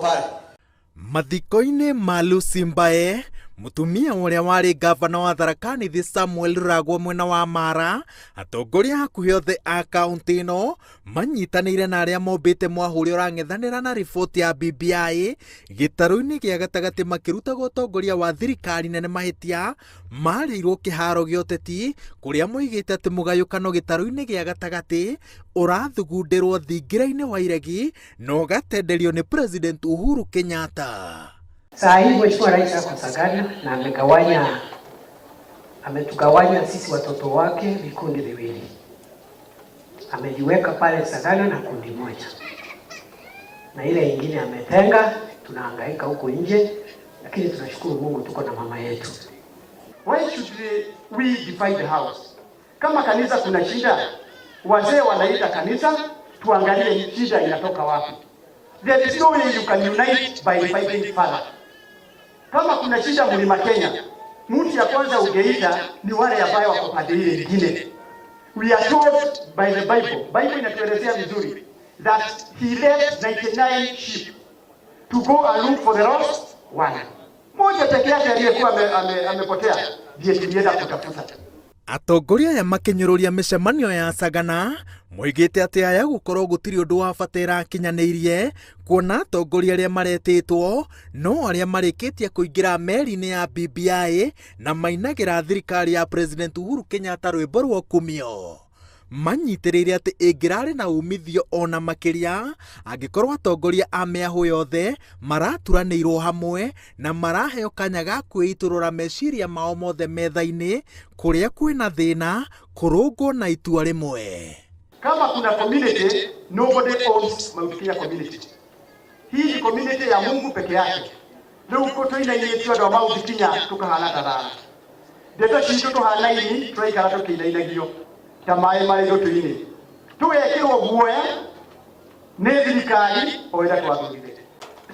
Pale. Mathiko-inĩ ma Lucy Mbae, mũtumia ũrĩa warĩ ngavana wa Tharaka Nithi Samuel Ruragwo mwena wa Mara, atongoria hakuhĩ othe a kaũntĩ ĩno manyitanĩire na arĩa mombĩte mwahũ ũrĩa ũrang'ethanĩra na riboti ya BBI gĩtarũ-inĩ gĩa gatagatĩ makĩrutaga ũtongoria wa thirikari nene mahĩtia marĩirwo kĩharo gĩa ũteti kũrĩa moigĩte atĩ mũgayũkano gĩtarũ-inĩ gĩa gatagatĩ ũrathugundĩrwo thingira-inĩ wa iregi na ũgatenderio nĩ President Uhuru Kenyatta. Saa hii Mheshimiwa Rais ako Sagana na amegawanya, ametugawanya sisi watoto wake vikundi viwili. Amejiweka pale Sagana na kundi moja, na ile ingine ametenga. Tunahangaika huko nje, lakini tunashukuru Mungu tuko na mama yetu. Why should we divide the house? Kama kanisa kuna shida, wazee wanaita kanisa, tuangalie shida inatoka wapi. There is no way you can unite by fighting father. Kama kuna shida Mlima Kenya, mtu ya kwanza ugeita ni wale ambao wako pande ile nyingine. We are told by the Bible, Bible inatuelezea vizuri that he left 99 sheep to go and look for the lost one. Moja peke yake aliyekuwa amepotea ndiye tulienda kutafuta. Atongoria aya makĩnyũrũria mĩcemanio ya Sagana moigĩte atĩ aya gũkorwo gũtirĩ ũndũ wa bata ĩrakinyanĩirie kuona atongoria arĩa maretĩtwo no arĩa marĩkĩtie kũingĩra meri-inĩ ya BBI na mainagĩra thirikari ya President Uhuru Kenyatta rwĩmbo rwa ũkumio. Manyitĩrĩire atĩ ĩngĩrarĩ na umithio ona makĩria angĩkorwo atongoria a mĩahũ yothe maraturanĩirwo hamwe na maraheo kanya ga kwĩitũrũra meciria mao mothe metha-inĩ kũrĩa kwĩna thĩna kũrũngwo na itua rĩmwe. Kama kuna community, nobody owns Mount Kenya community. Hii ni community ya Mungu peke yake. Rĩu ko tũinainĩtio andũ a Mount Kenya tũkahana ta thara. Ndeto citũ tũhanaini tũraikara tũkĩinainagio ta maĩ marĩ gũtũ-inĩ. Tũgekĩrwo guoya nĩ thirikari o ĩrĩa twathurire.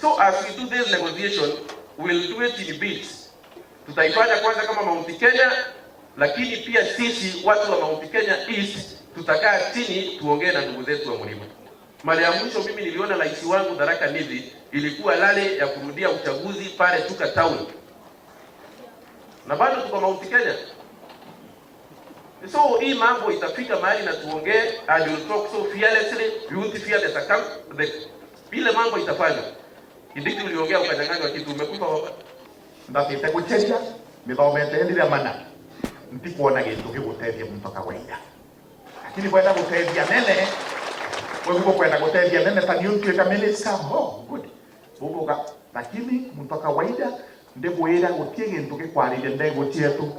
So as we do this negotiation, we'll do it in bits. Tutaifanya kwanza kama Mount Kenya, lakini pia sisi watu wa Mount Kenya East tutakaa chini tuongee na ndugu zetu wa mlima. Mara ya mwisho mimi niliona rais wangu Tharaka Nithi ilikuwa rally ya kurudia uchaguzi pale Chuka Town, na bado tuko Mount Kenya. So hii mambo itafika mahali na tuongee, and we'll talk so fearlessly, we won't fear the circum, the ile mambo itafanywa. Kindiki, uliongea ukanyang'anywa kitu, umekufa baba. Ndathiĩte gũceria mĩthomete ndire mana ntikuona gĩntũ gĩgũteithia muntu kawaida, lakini kwenda gũteithia nene weguo kwenda gũteithia nene ta niĩ ntuĩka minister, oh good ubuga, lakini muntu kawaida ndĩgwĩra gũtiĩ gĩntũ gĩkwarĩire ndegũ cietu.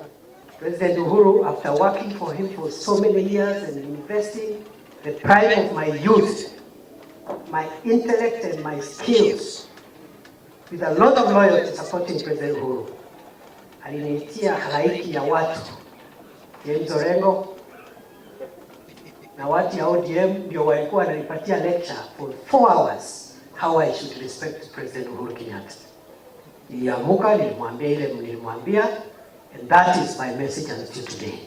President Uhuru, after working for him for so many years and investing the prime of my youth, my intellect and my skills, with a lot of loyalty supporting President Uhuru, aliniitia halaiki ya watu, James Orengo na watu ya ODM ndio walikuwa wananipatia lecture for 4 hours how I should respect President Uhuru Kenyatta. Niliamuka, nilimwambia ile nilimwambia, and that is my message until today.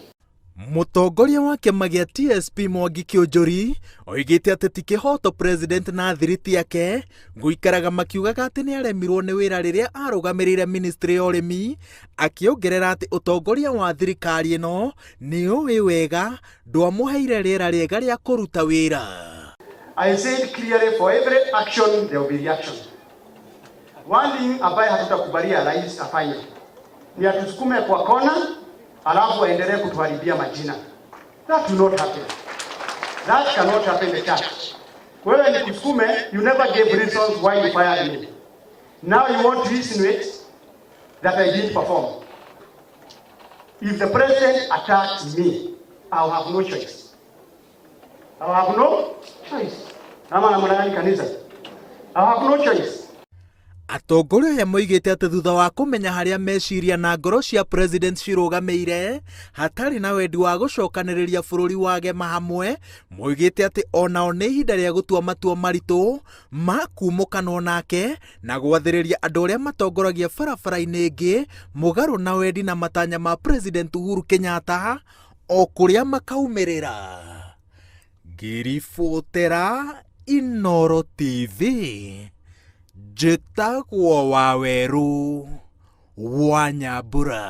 Mũtongoria wa kĩama gĩa TSP Mwangi Kĩũnjũri oigĩte atĩ ti kĩhoto president na thiriti yake gũikaraga makiugaga atĩ nĩ aremirwo nĩ wĩra rĩrĩa arũgamĩrĩire ministry ya ũrĩmi, akĩongerera atĩ ũtongoria wa thirikari ĩno nĩ ũĩ wega ndwamũheire rĩera rĩega rĩa kũruta wĩra. I said clearly, for every action there will be reaction. One thing ambaye hatutakubalia rais afanye ni atusukume kwa kona alafu aendelee kutuharibia majina. That will not happen. That cannot happen in the church. Wewe nikusukume, you never gave reasons why you fired me. Now you want to insinuate that I didn't perform. If the president attacks me, I'll have no choice. I'll have no choice. Ama namna gani, kanisa? I'll have no choice. Atongoria aya moigĩte atĩ thutha wa kũmenya harĩa meciria na ngoro cia president cirũgamĩire hatarĩ na wendi wa gũcokanĩrĩria bũrũri wagema hamwe, moigĩte atĩ onao nĩ ihinda rĩa gũtua matua maritũ ma kumũkanwo nake na gwathĩrĩria andũ arĩa matongoragia barabara-inĩ ĩngĩ mũgarũ na wendi na matanya ma President Uhuru Kenyatta o kũrĩa makaumĩrĩra. Ngĩribotera Inooro TV. Njĩtagwo Wawerũ wa Nyambura.